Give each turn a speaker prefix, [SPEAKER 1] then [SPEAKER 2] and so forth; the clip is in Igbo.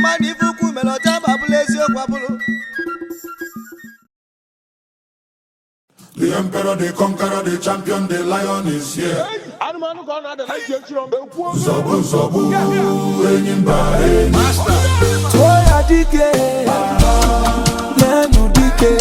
[SPEAKER 1] Ama na ife ukwu mere ọcha ma bụrụ eziokwu abụrụ.
[SPEAKER 2] The emperor, the conqueror, the champion, the lion is here.
[SPEAKER 3] Anụmanụ ka ọ na-ada na ntị echiri ọmgbe kwuo.
[SPEAKER 2] Nzọgbu nzọgbu, enyi mba enyi.
[SPEAKER 4] Tụọ ya dike, leenụ dike.